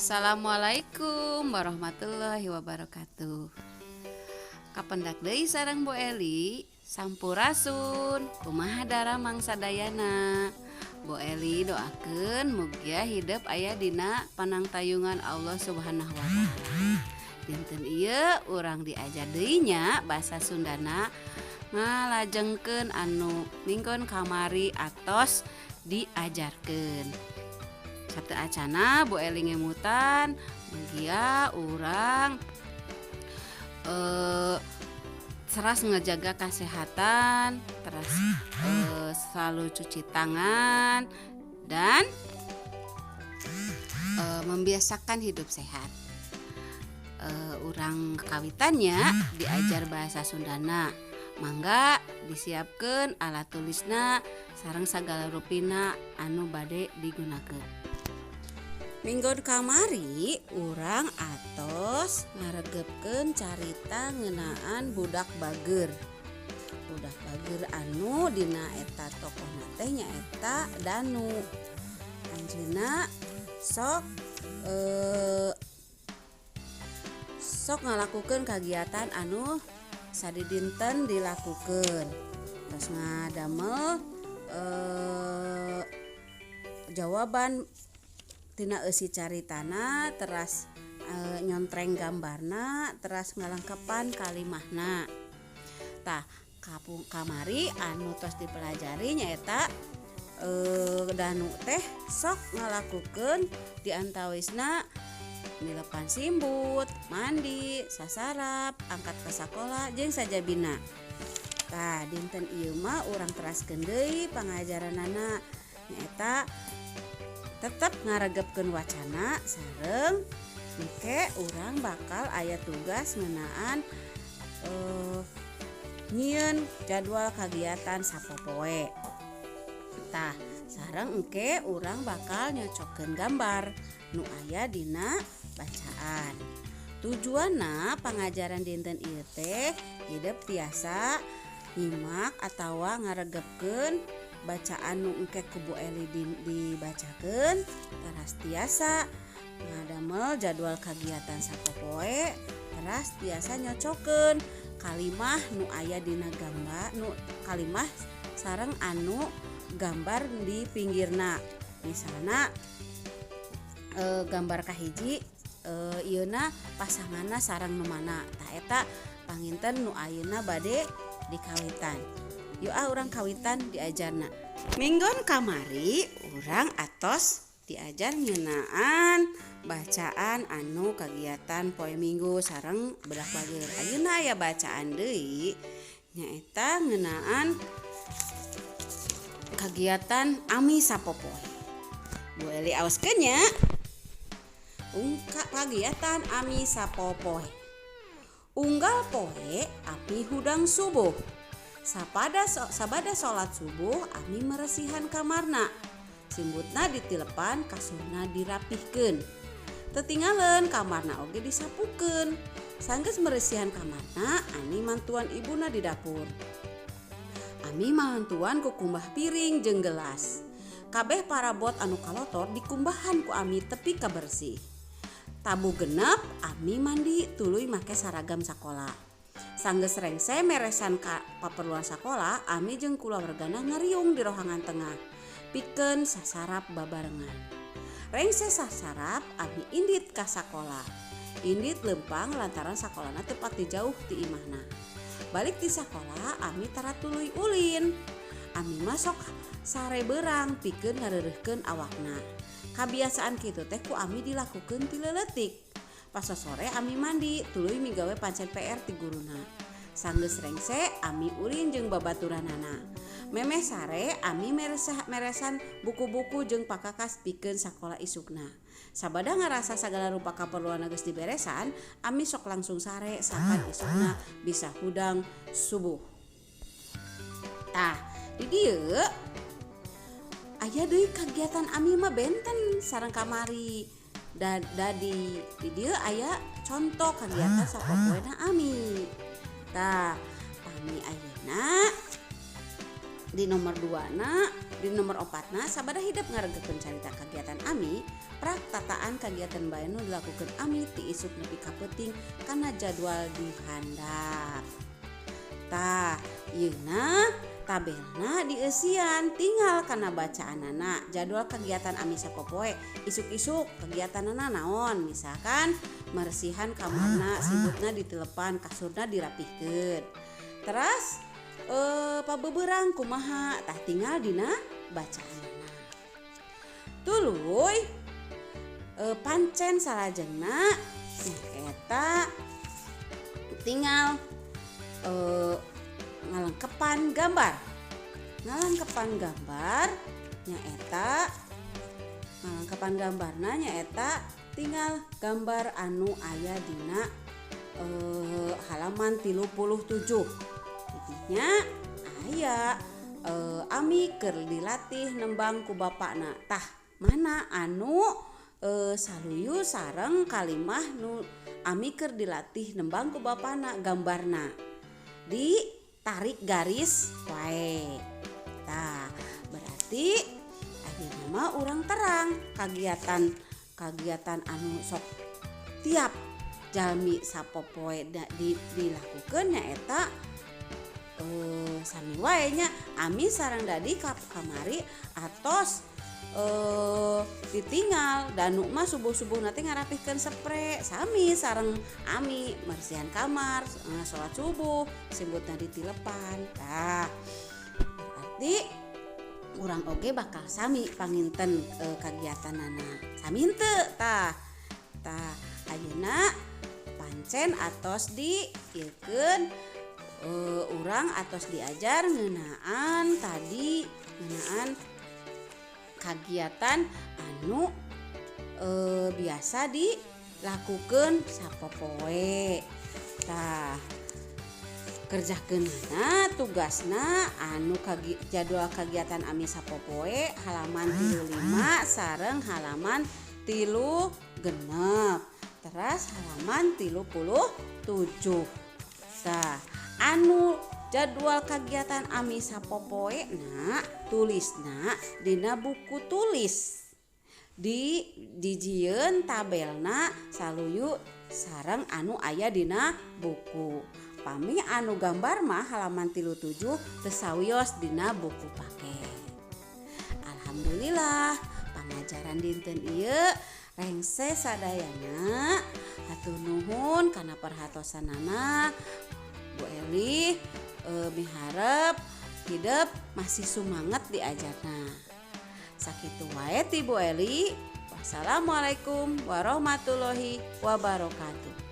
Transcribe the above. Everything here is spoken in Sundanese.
Assalamualaikum warahmatullahi wabarakatuh. Kapendak deui sareng Bu Eli. Sampurasun. Kumaha daramang sadayana? Bu Eli doakeun mugia hidep aya dina panangtayungan Allah Subhanahu wa Ta'ala. Dinten ieu urang diajar deui nya bahasa Sundana, ngalajengkeun anu minggon kamari atos diajarkeun. Sateuacana Bu Eli ngemutan mugia urang teras ngejaga kesehatan, teras selalu cuci tangan dan membiasakan hidup sehat. Urang kawitan nya diajar bahasa Sundana. Mangga disiapkan alat tulisna sareng sagala rupina anu bade digunakan. Minggon kamari urang atos ngaregepkeun carita ngeunaan budak bager. Budak bager anu dina eta tokohna teh nyaeta Danu. Anjeunna sok ngalakukeun kagiatan anu sadidinten dilakukeun. Terus ngadamel jawaban tina eusi caritana, teras nyontreng gambarna, teras ngalengkepan kalimahna. Tah, kapung kamari anu tos dipelajari nyaeta Danu teh sok ngalakukeun di antawisna nilepan simbut, mandi, sasarap, angkat ke sakola jeung sajabina. Tah, dinten ieu mah urang teraskeun deui pangajaranana, nyaeta tetep ngaregepkeun wacana sareng engke urang bakal aya tugas ngeunaan nyieun jadwal kagiatan sapopoe. Tah, sareng engke urang bakal nyocokkeun gambar nu aya dina bacaan. Tujuanna pangajaran dinten ieu teh hidep tiasa nyimak atawa ngaregepkeun bacaan nu engke ku Bu Eli dibacakeun, teras tiasa ngadamel jadwal kagiatan sapopoe, teras tiasa nyocokkeun kalimah nu aya dina gambar, nu kalimah sareng anu gambar di pinggirna. Misalna gambar kahiji ieuna pasanganna sareng nu mana. Tah, eta panginten nu ayeuna bade dikawitan. Yuk ah, urang kawitan diajarna. Minggon kamari urang atos diajar ngeunaan bacaan anu kagiatan poe Minggu sareng budak bager. Ayeuna aya bacaan deui, nyaeta ngeunaan kagiatan Ami sapopoe. Bu Eli aoskeun nya. Ungkap kagiatan Ami sapopoe. Unggal poe Ami hudang subuh. Sabada salat subuh, Ami meresihan kamarna. Simbutna ditilepan, kasurna dirapihkeun. Tetingaleun kamarna oge disapukeun. Sanggeus meresihan kamarna, Ami mantuan ibuna di dapur. Ami mantuan kukumbah piring jeung gelas. Kabeh parabot anu kalotor dikumbahan ku Ami tepi ka bersih. Tabuh genep, Ami mandi tuluy make saragam sakola. Sanggeus rengse meresan ka paperluan sakola, Ami jeung kulawargana ngariung di rohangan tengah pikeun sasarap babarengan. Rengse sasarap, Ami indit ka sakola. Indit lempang lantaran sakolana teu pati jauh ti imahna. Balik ti sakola, Ami tara tuluy ulin. Ami mah sok sare beurang pikeun ngareureuhkeun awakna. Kabiasaan kitu teh ku Ami dilakukeun ti leuletik. Pas sore Ami mandi tuluy migawe pancen PR ti guruna. Sanggeus rengse, Ami ulin jeung babaturanana. Memeh sare, Ami meresan buku-buku jeung pakakas pikeun sakola isukna. Sabada ngarasa sagala rupa kaperluan geus diberesan, Ami sok langsung sare sangkan isukna bisa hudang subuh. Tah, di dieu aya deui kagiatan Ami mah benten sareng kamari. Da di dieu aya contoh kagiatan sapopoena Ami. Tah, pami ayeuna Di nomor 2 na, di nomor 4 na sabada hidep ngaregekeun carita kagiatan Ami, prak tataan kagiatan bae nu dilakukeun Ami ti isuk nepi ka peuting kana jadwal di handap. Tah, ieuna tabelna dieusian tinggal kana bacaanana jadwal kegiatan Ami sapopoe isuk-isuk kegiatanana naon, misalkan meresihan kamarna, sibutna ditelepan, kasurna dirapihkeun. Terus pabeberang kumaha, tah tinggal dina bacaanana. Tuluy pancen salajengna nyaeta tinggal ngalengkepan gambar. Ngalengkepan gambar nyaeta ngalengkepan gambarna nyaeta tinggal gambar anu aya dina halaman 37. Intinya aya Ami keur dilatih nembang ku bapakna. Tah mana anu saluyu sareng kalimah nu Ami keur dilatih nembang ku bapakna, gambarna ditarik garis wae. Tah berarti ayeuna mah urang terang kagiatan anu sok tiap jalmi sapopoe dilakukeun nyaeta sami wae nya Ami sareng Dadi kamari atos ditinggal Danu mah subuh-subuh nanti ngarapihkeun sepre sami sareng Ami mersihan kamar, salat subuh simbutna ditilepan. Tah berarti urang oge bakal sami panginten kagiatanana sami henteu. Tah tah ayeuna pancen atos diieukeun urang atos diajar ngeunaan tadi, ngeunaan kagiatan anu biasa dilakukeun sapopoe. Tah kerjakeunana tugasna anu jadwal kegiatan Ami sapopoe halaman 35 sareng halaman 36 teras halaman 37. Tah anu jadwal kegiatan Ami sapopoe na tulisna dina buku tulis di dijieun tabelna saluyu sareng anu aya dina buku. Pami anu gambar mah halaman 37 teu sawios dina buku paket. Alhamdulillah pangajaran dinten ieu rengse sadayana. Hatur nuhun kana perhatosanana. Bu Eli miharep hidep masih sumanget diajarna. Sakitu wae ti Bu Eli. Wassalamualaikum warahmatullahi wabarakatuh.